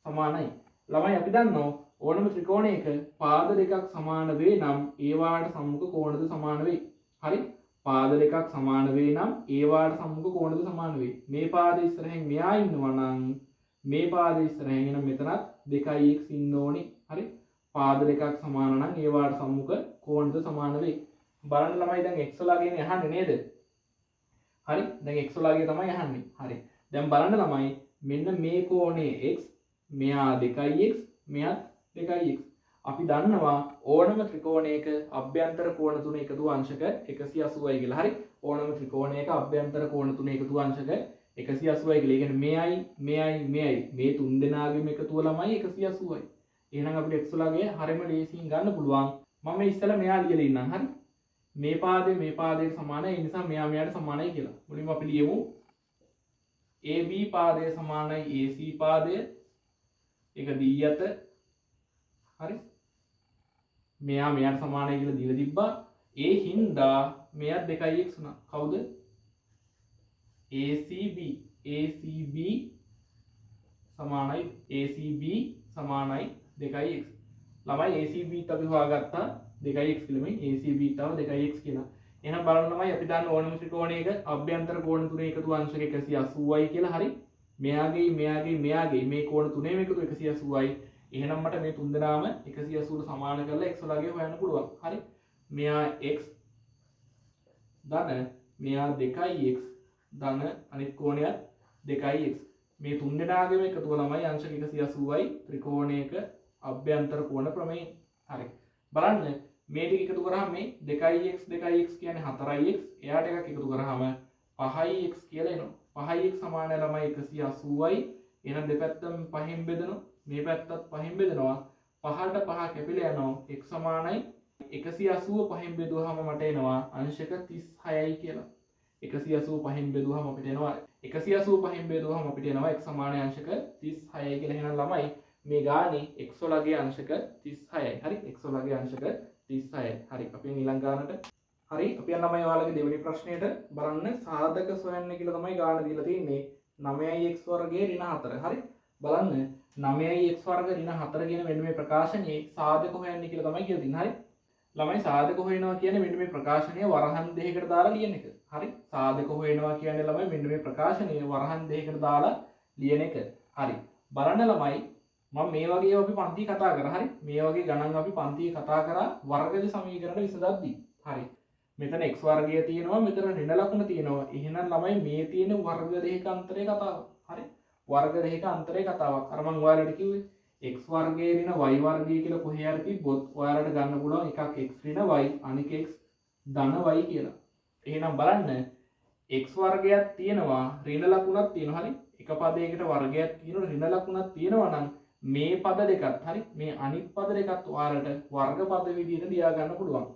සමානයි. ළමයි අපි දන්නවා ඕනම ත්‍රිකෝණයක පාද දෙකක් සමාන වේ නම් ඒවාට සම්මුඛ කෝණද සමාන වේ. හරි. පාද දෙකක් සමාන වේ නම් ඒවාට සම්මුඛ කෝණද සමාන වේ. මේ පාද ඉස්සරහින් මෙයා ඉන්නවා නම් මේ පාද ඉස්සරහින් එන මෙතනත් 2x ඉන්න ඕනේ. හරි. පාද දෙකක් සමාන නම් ඒවාට සම්මුඛ කෝණද සමාන වේ. බලන්න ළමයි දැන් x වලගේ අහන්නේ නේද? හරි. දැන් x වලගේ තමයි අහන්නේ. හරි. දැන් බලන්න ළමයි මෙන්න මේ කෝණේ x මෙයා 2x මෙයාත් 2x. අපි දන්නවා ඕනම ත්‍රිකෝණයක අභ්‍යන්තර කෝණ තුන එකතු අංශක 180යි කියලා. හරි. ඕනම ත්‍රිකෝණයක අභ්‍යන්තර කෝණ තුන එකතු අංශක 180යි කියලා. ඒ කියන්නේ මෙයයි මෙයයි මෙයයි මේ තුන් දෙනාගේම එකතුව ළමයි 180යි. එහෙනම් අපිට x වලගේ හරිම ලේසියෙන් ගන්න පුළුවන්. මම ඉස්සෙල්ලා මෙයා ලියලා ඉන්නම්. හරි. මේ පාදේ මේ පාදයට සමානයි. ඒ නිසා මෙයා මෙයාට සමානයි කියලා. මුලින්ම අපි ලියමු AB පාදය සමානයි AC පාදය. ඒක දී ඇත. හරි. මෙයා මෙයාට සමානයි කියලා දීලා තිබ්බා. ඒ හින්දා මෙයා 2x වුණා. කවුද? ACB. ACB සමානයි ACB සමානයි 2x. ළමයි ACB අපි හොයාගත්තා 2x කියලා. මේ ACB තව 2x කියලා. එහෙනම් බලන්න ළමයි අපි දන්න ඕනම ත්‍රිකෝණයක අභ්‍යන්තර කෝණ තුනේ එකතු අංශක 180යි කියලා. හරි. මෙයාගේ මෙයාගේ මෙයාගේ මේ කෝණ තුනේම එකතු 180යි. එහෙනම් මට මේ තුන් දෙනාම 180ට සමාන කරලා x වලගේ හොයන්න පුළුවන්. හරි. මෙයා x ධන මෙයා 2x ධන අනිත් කෝණයත් 2x. මේ තුන් දෙනාගේම එකතුව ළමයි අංශක 180යි ත්‍රිකෝණයක අභ්‍යන්තර කෝණ ප්‍රමේය. හරි. බලන්න මේ ටික එකතු කරාම මේ 2x 2x කියන්නේ 4x. එයාට එකක් එකතු කරාම 5x කියලා එනවා. 5x සමානයි ළමයි 180යි. එහෙනම් දෙපැත්තම පහෙන් බෙදෙනවා. මේ පැත්තත් පහෙන් බෙදෙනවා. පහට පහ කැපිලා යනවා. x සමානයි 180 පහෙන් බෙදුවාම මට එනවා අංශක 36යි කියලා. 180 පහෙන් බෙදුවාම අපිට එනවා 180 පහෙන් බෙදුවාම අපිට එනවා x සමානයි අංශක 36යි කියලා. එහෙනම් ළමයි මේ ගානේ x වලගේ අංශක 36යි. හරි, x වලගේ අංශක 36යි. හරි, අපි ඊළඟ ගානට. හරි, අපි යන ළමයි ඔයාලගේ දෙවෙනි ප්‍රශ්නෙට. බලන්න සාධක සොයන්න කියලා තමයි ගාන දීලා තියෙන්නේ. 9x වර්ගයේ ඍණ 4. හරි, බලන්න 9x වර්ග ඍණ 4 කියන මෙන්න මේ ප්‍රකාශනයේ සාධක හොයන්න කියලා තමයි කියලා තියෙන්නේ. හරි ළමයි, සාධක හොයනවා කියන්නේ මෙන්න මේ ප්‍රකාශනය වරහන් දෙකකට දාලා ලියන එක. හරි, සාධක හොයනවා කියන්නේ ළමයි මෙන්න මේ ප්‍රකාශනය වරහන් දෙකකට දාලා ලියන එක. හරි, බලන්න ළමයි මම මේ වගේ අපි පන්ති කතා කරා. හරි, මේ වගේ ගණන් අපි පන්තියේ කතා කරා වර්ගජ සමීකරණ විසඳද්දී. හරි, මෙතන x වර්ගය තියෙනවා, මෙතන ඍණ ලකුණ තියෙනවා. එහෙනම් ළමයි මේ තියෙන වර්ග දෙකක අන්තරයේ කතාව. හරි, වර්ග දෙකක අන්තරයේ කතාවක්. අර මං ඔයාලට කිව්වේ x වර්ගයේ ඍණ y වර්ගය කියලා කොහේ හරි තිබ්බොත් ඔයාලට ගන්න පුළුවන් එකක් x ඍණ y අනික x ධන y කියලා. එහෙනම් බලන්න x වර්ගයක් තියෙනවා ඍණ ලකුණක් තියෙනවා. හරි, එක පදයකට වර්ගයක් තියෙනවා ඍණ ලකුණක් තියෙනවා නම් මේ පද දෙකත්, හරි, මේ අනිත් පද දෙකත් ඔයාලට වර්ග පද විදිහට ලියා ගන්න පුළුවන්.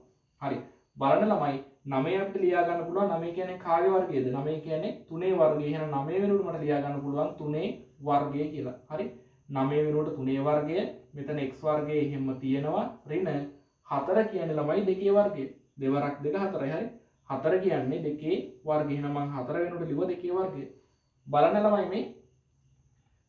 හරි, බලන්න ළමයි 9 අපිට ලියා ගන්න පුළුවන්. 9 කියන්නේ කාගේ වර්ගයද? 9 කියන්නේ 3 වර්ගය. එහෙනම් 9 වෙනුවට මට ලියා ගන්න පුළුවන් 3 වර්ගය කියලා. හරි, 9 වෙනුවට 3 වර්ගය, මෙතන x වර්ගය එහෙම්ම තියෙනවා. ඍණ 4 කියන්නේ ළමයි 2 වර්ගය. දෙවරක් දෙක 4යි. හරි, 4 කියන්නේ 2 වර්ගය. එහෙනම් මං 4 වෙනුවට ලිව්වා 2 වර්ගය. බලන්න ළමයි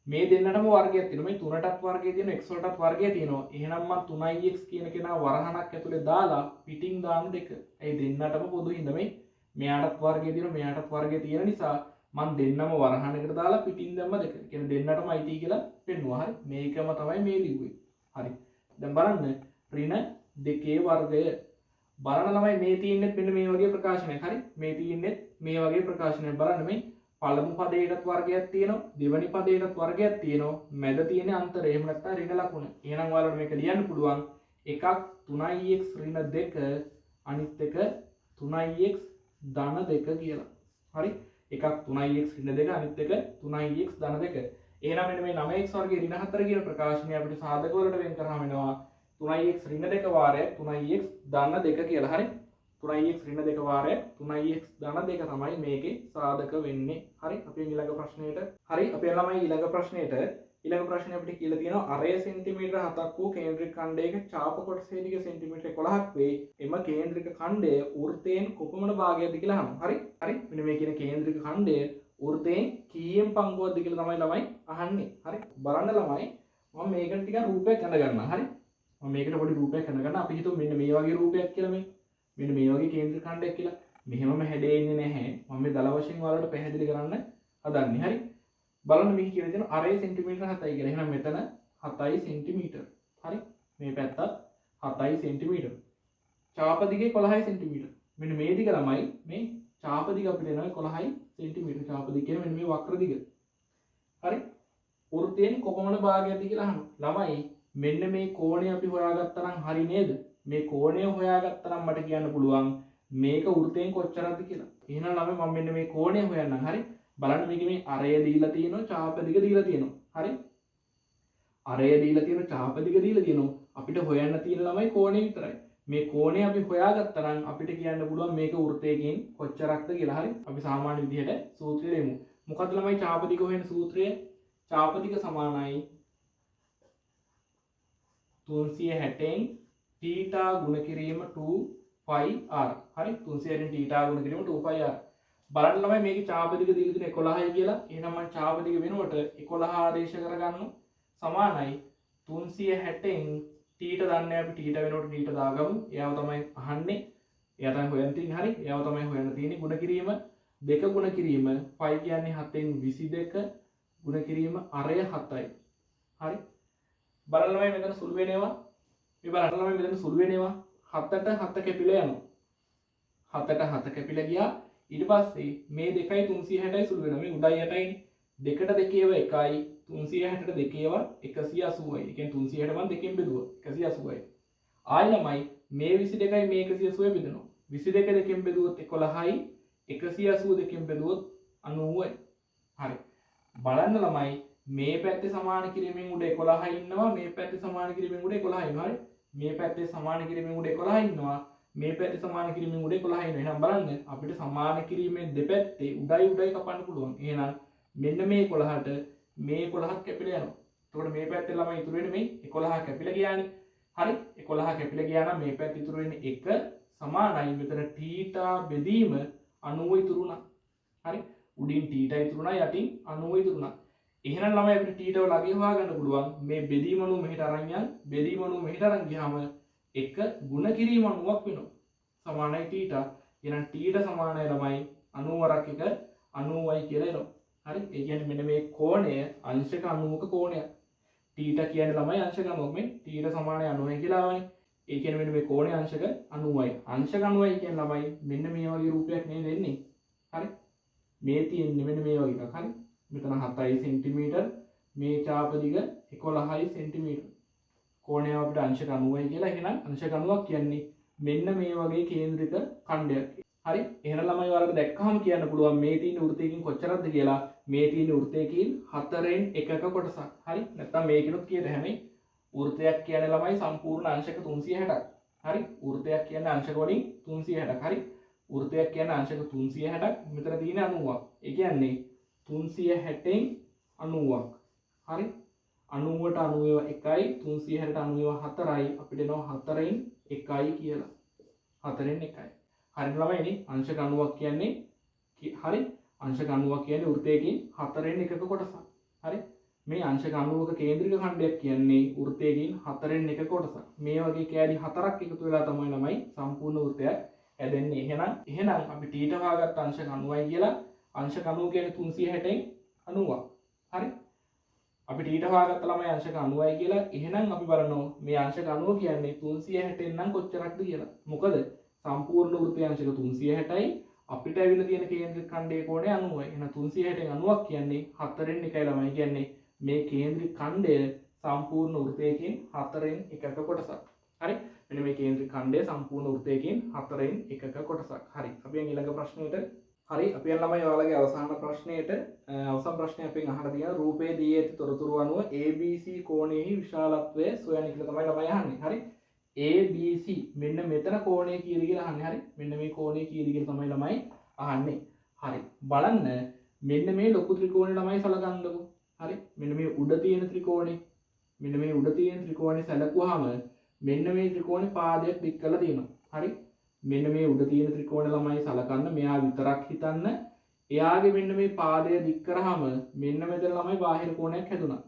මේ දෙන්නටම වර්ගයක් තියෙනවා. මේ තුනටත් වර්ගය තියෙනවා, x වලටත් වර්ගය තියෙනවා. එහෙනම් මං 3x කියන කෙනා වරහණක් ඇතුලේ දාලා පිටින් දාන දෙක. ඒ දෙන්නටම පොදු හින්දා මේ මෙයාටත් වර්ගය තියෙනවා, මෙයාටත් වර්ගය තියෙන නිසා මං දෙන්නම වරහණකට දාලා පිටින් දැම්ම දෙක. ඒ කියන්නේ දෙන්නටම අයිති කියලා පෙන්නුවා. හරි, මේකම තමයි මේ ලිව්වේ. හරි, දැන් බලන්න ඍණ 2 වර්ගය. බලන්න ළමයි මේ තියෙන්නේ මෙන්න මේ වගේ ප්‍රකාශනයක්. හරි, මේ තියෙන්නේ මේ වගේ ප්‍රකාශනයක්. බලන්න මේ පළමු පදයටත් වර්ගයක් තියෙනවා, දෙවෙනි පදයටත් වර්ගයක් තියෙනවා, මැද තියෙන අන්තරය, එහෙම නැත්නම් ඍණ ලකුණ. එහෙනම් ඔයාලට මේක ලියන්න පුළුවන් එකක් 3x ඍණ 2 අනිත් එක 3x ධන 2 කියලා. හරි, එකක් 3x ඍණ 2 අනිත් එක 3x ධන 2. එහෙනම් මෙන්න මේ 9x වර්ගයේ ඍණ 4 කියන ප්‍රකාශනය අපිට සාධක වලට වෙන් කරාම එනවා 3x ඍණ 2 වාරයක් 3x ධන 2 කියලා. හරි, 3x ඍණ 2 වාරයක් 3x ධන 2 තමයි මේකේ සාධක වෙන්නේ. හරි, අපි ඊළඟ ප්‍රශ්නයට. හරි, අපි ළමයි ඊළඟ ප්‍රශ්නයට. ඊළඟ ප්‍රශ්නේ අපිට කියලා තියෙනවා අරය සෙන්ටිමීටර 7ක් වූ කේන්ද්‍රික ඛණ්ඩයක චාප කොටසේ දිග සෙන්ටිමීටර 11ක් වේ. එම කේන්ද්‍රික ඛණ්ඩය වෘත්තයෙන් කොපමණ භාගයක්ද කියලා අහනවා. හරි, හරි, මෙන්න මේ කියන කේන්ද්‍රික ඛණ්ඩය වෘත්තයෙන් කීයෙන් පංගුවක්ද කියලා තමයි ළමයි අහන්නේ. හරි, බලන්න ළමයි මම මේකට ටිකක් රූපයක් ඇඳ ගන්නවා. හරි, මම මේකට පොඩි රූපයක් ඇඳ ගන්නවා. අපි හිතමු මෙන්න මේ වගේ රූපයක් කියලා, මේ මෙන්න මේ වගේ කේන්ද්‍රික ඛණ්ඩයක් කියලා. මෙහෙමම හැඩේ ඉන්නේ නැහැ. මම මේ දල වශයෙන් ඔයාලට පැහැදිලි කරන්න හදන්නේ. හරි, බලන්න මේක කියලා තියෙනවා අරේ සෙන්ටිමීටර 7යි කියලා. එහෙනම් මෙතන 7යි සෙන්ටිමීටර. හරි, මේ පැත්තත් 7යි සෙන්ටිමීටර. චාප දිගේ 11යි සෙන්ටිමීටර. මෙන්න මේ දිග ළමයි මේ චාප දිග අපිට එනවා 11යි සෙන්ටිමීටර. චාප දිග කියන්නේ මෙන්න මේ වක්‍ර දිග. හරි, වෘත්තයෙන් කොපමණ භාගයක්ද කියලා අහනවා. ළමයි මෙන්න මේ කෝණය අපි හොයාගත්තා නම් හරි නේද? මේ කෝණය හොයාගත්තා නම් මට කියන්න පුළුවන් මේක වෘත්තයෙන් කොච්චරක්ද කියලා. එහෙනම් ළමයි මම මෙන්න මේ කෝණය හොයන්නම්. හරි, බලන්න මේකේ මේ අරය දීලා තියෙනවා, චාප දිග දීලා තියෙනවා. හරි, අරය දීලා තියෙනවා, චාප දිග දීලා තියෙනවා. අපිට හොයන්න තියෙන ළමයි කෝණය විතරයි. මේ කෝණය අපි හොයාගත්තා නම් අපිට කියන්න පුළුවන් මේක වෘත්තයකින් කොච්චරක්ද කියලා. හරි, අපි සාමාන්‍ය විදිහට සූත්‍රය ලියමු. මොකද්ද ළමයි චාප දිග හොයන සූත්‍රය? චාප දිග සමානයි 360න් තීටා ගුණ කිරීම 2 pi r. හරි, 360න් තීටා ගුණ කිරීම 2 pi r. බලන්න ළමයි මේකේ චාප දිග දීලා තියෙන 11යි කියලා. එහෙනම් මම චාප දිග වෙනුවට 11 ආදේශ කරගන්නවා. සමානයි 360න් තීට දන්නේ අපි තීට වෙනුවට තීට දාගමු. එයාව තමයි අහන්නේ. එයා තමයි හොයන්න තියෙන්නේ. හරි. එයාව තමයි හොයන්න තියෙන්නේ. ගුණ කිරීම දෙක ගුණ කිරීම පයි කියන්නේ 7න් 22 ගුණ කිරීම අරය 7යි. හරි. බලන්න ළමයි මෙතන සුළු වෙනවා. මේ බලන්න ළමයි මෙතන සුළු වෙනවා. 7ට 7 කැපිලා යනවා. 7ට 7 කැපිලා ගියා. ඊට පස්සේ මේ 2යි 360යි සුළු වෙනවා. මේ උඩයි යටයිනේ. දෙකට දෙකේව 1යි 360ට දෙකේව 180යි. ඒ කියන්නේ 360 මං දෙකෙන් බෙදුවා 180යි. ආයි ළමයි මේ 22යි මේ 180 බෙදෙනවා. 22 දෙකෙන් බෙදුවොත් 11යි 180 දෙකෙන් බෙදුවොත් 90යි. හරි. බලන්න ළමයි මේ පැත්තේ සමාන කිරීමෙන් උඩ 11 ඉන්නවා, මේ පැත්තේ සමාන කිරීමෙන් උඩ 11 ඉන්නවා. හරි. මේ පැත්තේ සමාන කිරීමෙන් උඩ 11 ඉන්නවා, මේ පැත්තේ සමාන කිරීමෙන් උඩ 11 ඉන්නවා. එහෙනම් බලන්න අපිට සමාන කිරීමෙන් දෙපැත්තේ උඩයි උඩයි කපන්න පුළුවන්. එහෙනම් මෙන්න මේ 11ට මේ 11ක් කැපිලා යනවා. එතකොට මේ පැත්තේ ළමයි ඉතුරු වෙන්නේ මේ 11 කැපිලා ගියානේ. හරි. 11 කැපිලා ගියා නම් මේ පැත්තේ ඉතුරු වෙන්නේ 1 සමානයි මෙතන තීටා බෙදීම 90 ඉතුරු වුණා. හරි. උඩින් තීටා ඉතුරු වුණා, යටින් 90 ඉතුරු වුණා. එහෙනම් ළමයි අපිට තීටාව ළඟින් හොයාගන්න පුළුවන්. මේ බෙදීම අනුව මෙහෙට අරන් යන්, බෙදීම අනුව මෙහෙට අරන් ගියාම 1 ගුණ කිරීම 90ක් වෙනවා. සමානයි තීටා. එහෙනම් තීටා සමානයි ළමයි 90 වරක් 1 90යි කියලා එනවා. හරි. ඒ කියන්නේ මෙන්න මේ කෝණය අංශක 90ක කෝණයක්. තීටා කියන්නේ ළමයි අංශක 90ක්. මේ තීටා සමානයි 90යි කියලා ආවනේ. ඒ කියන්නේ මෙන්න මේ කෝණය අංශක 90යි. අංශක 90යි කියන්නේ ළමයි මෙන්න මේ වගේ රූපයක් නේද එන්නේ. හරි. මේ තියෙන්නේ මෙන්න මේ වගේ එකක්. හරි. මෙතන 7යි සෙන්ටිමීටර්, මේ චාප දිග 11යි සෙන්ටිමීටර්. කෝණය අපිට අංශක 90යි කියලා. එහෙනම් අංශක 90ක් කියන්නේ මෙන්න මේ වගේ කේන්ද්‍රික ඛණ්ඩයක්. හරි. එහෙනම් ළමයි ඔයාලට දැක්කහම කියන්න පුළුවන් මේ තියෙන වෘත්තයකින් කොච්චරක්ද කියලා. මේ තියෙන වෘත්තයකින් 4න් එකක කොටසක්. හරි. නැත්තම් මේකිනුත් කියත හැමයි. වෘත්තයක් කියන්නේ ළමයි සම්පූර්ණ අංශක 360ක්. හරි. වෘත්තයක් කියන්නේ අංශක වලින් 360ක්. හරි. වෘත්තයක් කියන්නේ අංශක 360ක්. මෙතන තියෙන 90ක්. ඒ කියන්නේ 360න් 90ක්. හරි. 90ට 90 එකයි, 360ට 90 4යි. අපිට එනවා 4න් 1යි කියලා. 4න් 1යි. හරි ළමයිනේ අංශක 90ක් කියන්නේ හරි. අංශක 90ක් කියන්නේ වෘත්තයකින් 4න් එකක කොටසක්. හරි. මේ අංශක 90ක කේන්ද්‍රික ඛණ්ඩයක් කියන්නේ වෘත්තයකින් 4න් එකක කොටසක්. මේ වගේ කෑලි 4ක් එකතු වෙලා තමයි ළමයි සම්පූර්ණ වෘත්තයක් හැදෙන්නේ. එහෙනම් අපි තීටා හොයාගත්ත අංශක 90යි කියලා. අංශක 90 කියන්නේ 360න් 90ක්. හරි. අපි තීටා හොයාගත්ත ළමයි අංශක 90යි කියලා. එහෙනම් අපි බලනවා මේ අංශක 90 කියන්නේ 360න් නම් කොච්චරක්ද කියලා. මොකද සම්පූර්ණ වෘත්තයේ අංශක 360යි, අපිට ඇවිල්ලා තියෙන කේන්ද්‍රික ඛණ්ඩයේ කෝණය 90යි. එහෙනම් 360න් 90ක් කියන්නේ 4න් 1යි ළමයි. කියන්නේ මේ කේන්ද්‍රික ඛණ්ඩය සම්පූර්ණ වෘත්තයකින් 4න් එකක කොටසක්. හරි. මෙන්න මේ කේන්ද්‍රික ඛණ්ඩය සම්පූර්ණ වෘත්තයකින් 4න් එකක කොටසක්. හරි. අපි යන් ඊළඟ ප්‍රශ්නෙට. හරි. අපි යන් ළමයි ඔයාලගේ අවසාන ප්‍රශ්නෙට. අවසාන ප්‍රශ්නේ අපෙන් අහලා තියෙන රූපයේ දී ඇති තොරතුරු අනුව ABC කෝණයෙහි විශාලත්වය සොයන්න කියලා තමයි ළමයි අහන්නේ. හරි. ABC මෙන්න මෙතන කෝණය කීයද කියලා අහන්නේ. හරි. මෙන්න මේ කෝණය කීයද කියලා තමයි ළමයි අහන්නේ. හරි. බලන්න මෙන්න මේ ලොකු ත්‍රිකෝණය ළමයි සලකන්නකෝ. හරි. මෙන්න මේ උඩ තියෙන ත්‍රිකෝණේ, මෙන්න මේ උඩ තියෙන ත්‍රිකෝණේ සැලකුවාම මෙන්න මේ ත්‍රිකෝණේ පාදයක් දික් කරලා තියෙනවා. හරි. මෙන්න මේ උඩ තියෙන ත්‍රිකෝණ ළමයි සලකන්න, මෙයා විතරක් හිතන්න. එයාගේ මෙන්න මේ පාදය දික් කරාම මෙන්න මෙතන ළමයි බාහිර කෝණයක් හැදුනා.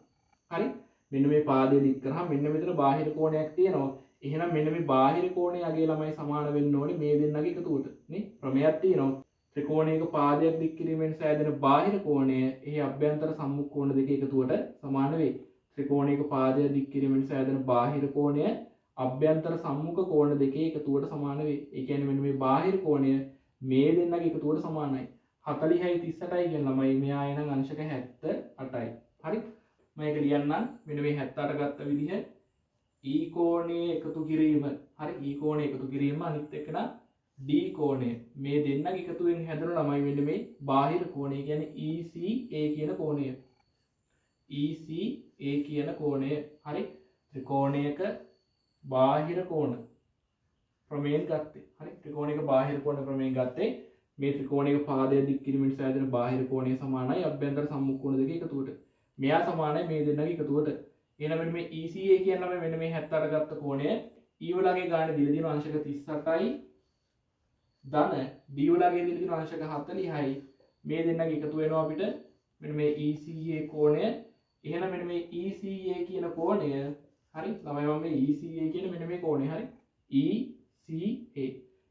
හරි. මෙන්න මේ පාදය දික් කරාම මෙන්න මෙතන බාහිර කෝණයක් තියෙනවා. එහෙනම් මෙන්න මේ බාහිර කෝණය අගේ ළමයි සමාන වෙන්න ඕනේ මේ දෙන්නගේ එකතුවට නේ. ප්‍රමේයක් තියෙනවා. ත්‍රිකෝණයක පාදයක් දික් කිරීමෙන් සෑදෙන බාහිර කෝණය එහි අභ්‍යන්තර සම්මුඛ කෝණ දෙක එකතුවට සමාන වේ. ත්‍රිකෝණයක පාදය දික් කිරීමෙන් සෑදෙන බාහිර කෝණය අභ්‍යන්තර සම්මුඛ කෝණ දෙකේ එකතුවට සමාන වේ. ඒ කියන්නේ මෙන්න මේ බාහිර කෝණය මේ දෙන්නගේ එකතුවට සමානයි. 40යි 38යි කියන ළමයි මෙයා එනම් අංශක 78යි. හරි. මම ඒක ලියන්නම්. මෙන්න මේ 78 ගත්ත විදිහ E කෝණය එකතු කිරීම. හරි. E කෝණය එකතු කිරීම අනිත් එකන D කෝණය. මේ දෙන්නගේ එකතුවෙන් හැදෙන ළමයි මෙන්න මේ බාහිර කෝණය කියන්නේ ECA කියන කෝණය. ECA කියන කෝණය. හරි. ත්‍රිකෝණයක බාහිර කෝණ ප්‍රමේයෙන් ගත්තේ. හරි. ත්‍රිකෝණයක බාහිර කෝණ ප්‍රමේයෙන් ගත්තේ මේ ත්‍රිකෝණයක පාදය දික් කිරීමෙන් සෑදෙන බාහිර කෝණය සමානයි අභ්‍යන්තර සම්මුඛ කෝණ දෙකේ එකතුවට. මෙයා සමානයි මේ දෙන්නගේ එකතුවට. එහෙනම් මෙන්න මේ ECA කියන ළමයි මෙන්න මේ 78 ගත්ත කෝණය E වලගේ ගාන දීලා තියෙන අංශක 38යි ධන B වලගේ දීලා තියෙනවා අංශක 40යි. මේ දෙන්නගේ එකතු වෙනවා අපිට මෙන්න මේ ECA කෝණය. එහෙනම් මෙන්න මේ ECA කියන කෝණය, හරි ළමයි, මම මේ ECA කියන මෙන්න මේ කෝණය, හරි, ECA.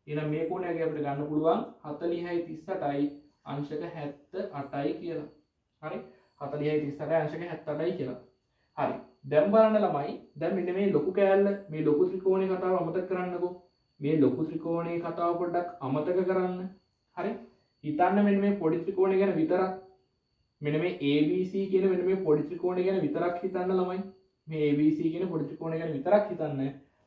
එහෙනම් මේ කෝණය අපිට ගන්න පුළුවන් 40යි 38යි අංශක 78යි කියලා. හරි, 40යි 38යි අංශක 78යි කියලා. හරි, දැන් බලන්න ළමයි, දැන් මෙන්න මේ ලොකු කෑල්ල, මේ ලොකු ත්‍රිකෝණේ කතාව අමතක කරන්නකෝ. මේ ලොකු ත්‍රිකෝණේ කතාව පොඩ්ඩක් අමතක කරන්න. හරි, හිතන්න මෙන්න මේ පොඩි ත්‍රිකෝණය ගැන විතරක්. මෙන්න මේ ABC කියන මෙන්න මේ පොඩි ත්‍රිකෝණය ගැන විතරක් හිතන්න ළමයි. මේ ABC කියන පොඩි ත්‍රිකෝණය ගැන විතරක් හිතන්න.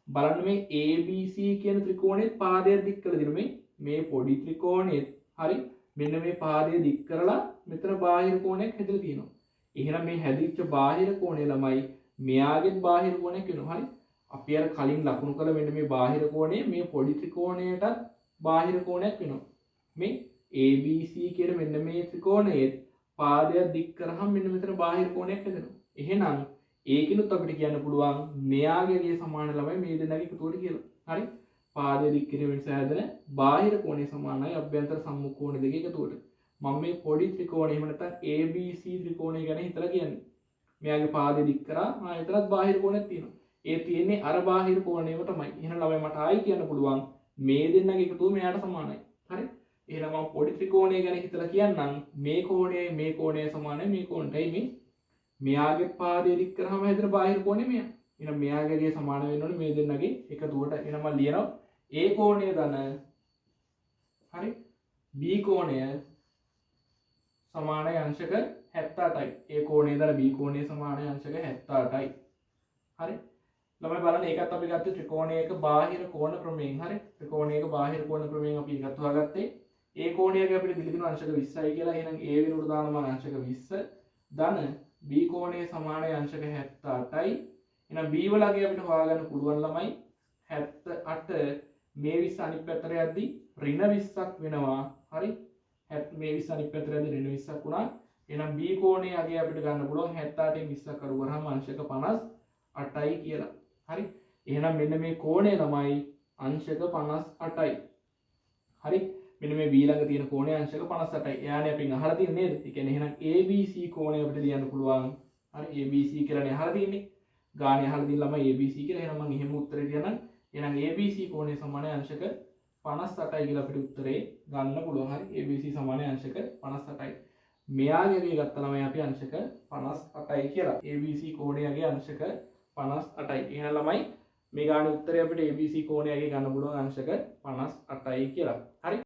බලන්න මේ ABC කියන ත්‍රිකෝණෙත් පාදයක් දික් කරලා දෙනවා. මේ පොඩි ත්‍රිකෝණෙත්, හරි, මෙන්න මේ පාදය දික් කරලා මෙතන බාහිර කෝණයක් හැදලා තියෙනවා. එහෙනම් මේ හැදිච්ච බාහිර කෝණය ළමයි මෙයාගෙත් බාහිර කෝණයක් වෙනවා. හරි, අපි අර කලින් ලකුණු කළ මෙන්න මේ බාහිර කෝණය මේ පොඩි ත්‍රිකෝණයටත් බාහිර කෝණයක් වෙනවා. මේ ABC කියන මෙන්න මේ ත්‍රිකෝණයෙත් පාදයක් දික් කරාම මෙන්න මෙතන බාහිර කෝණයක් හැදෙනවා. එහෙනම් ඒකිනුත් අපිට කියන්න පුළුවන් මෙයාගේ සමාන ළමයි මේ දෙන්නගේ එකතුවට කියලා. හරි, පාදය දික් කිරීම නිසා හැදෙන බාහිර කෝණය සමානයි අභ්‍යන්තර සම්මුඛ කෝණ දෙකේ එකතුවට. මම මේ පොඩි ත්‍රිකෝණය එහෙම නැත්නම් ABC ත්‍රිකෝණය ගැන හිතලා කියන්නේ. මෙයාගේ පාදය දික් කරා, ආ එතරම් බාහිර කෝණයක් තියෙනවා. ඒ තියෙන්නේ අර බාහිර කෝණයම තමයි. එහෙනම් ළමයි මට ආයි කියන්න පුළුවන් මේ දෙන්නගේ එකතුව මෙයාට සමානයි. හරි, එහෙනම් මම පොඩි ත්‍රිකෝණය ගැන හිතලා කියන්නම් මේ කෝණයයි මේ කෝණයයි සමානයි මේ කෝණයටයි. මේ මෙයාගේ පාදය දික් කරාම හැදෙන බාහිර කෝණය මෙයා. එහෙනම් මෙයාගේ සමාන වෙන්න ඕනේ මේ දෙන්නගේ එකතුවට. එහෙනම් මම ලියනවා A කෝණය ධන, හරි, B කෝණය සමානයි අංශක 78යි. A කෝණය ධන B කෝණය සමානයි අංශක 78යි. හරි ළමයි බලන්න, ඒකත් අපි ගත්තේ ත්‍රිකෝණයක බාහිර කෝණ ක්‍රමයෙන්. හරි, ත්‍රිකෝණයක බාහිර කෝණ ක්‍රමයෙන් අපි ඒකත් හොයාගත්තේ. A කෝණයක අපිට දීලා තියෙනවා අංශක 20යි කියලා. එහෙනම් A වෙනුවට දානවා අංශක 20 ධන B කෝණය සමානයි අංශක 78යි. එහෙනම් B වලගේ අපිට හොයාගන්න පුළුවන් ළමයි 78 මේ 20 අනිත් පැත්තට යද්දි ඍණ 20ක් වෙනවා. හරි, මේ 20 අනිත් පැත්තට යද්දි ඍණ 20ක් වුණා. එහෙනම් B කෝණයේ අගය අපිට ගන්න පුළුවන් 78න් 20ක් අඩු කරාම අංශක 58යි කියලා. හරි, එහෙනම් මෙන්න මේ කෝණය ළමයි අංශක 58යි. හරි, මෙන්න මේ B ළඟ තියෙන කෝණය අංශක 58යි. එයානේ අපෙන් අහලා තියෙන්නේ නේද? ඒ කියන්නේ එහෙනම් ABC කෝණය අපිට ලියන්න පුළුවන්. හරි, ABC කියලානේ අහලා තියෙන්නේ. ගානේ අහලා තියෙන ළමයි ABC කියලා. එහෙනම් මම එහෙම උත්තරේ ලියන්නම්. එහෙනම් ABC කෝණය සමානයි අංශක 58යි කියලා අපිට උත්තරේ ගන්න පුළුවන්. හරි, ABC සමානයි අංශක 58යි. මෙයාගේ අගය ගත්ත ළමයි අපි අංශක 58යි කියලා. ABC කෝණයගේ අංශක 58යි. එහෙනම් ළමයි මේ ගානේ උත්තරේ අපිට ABC කෝණයගේ ගන්න පුළුවන් අංශක 58යි කියලා. හරි.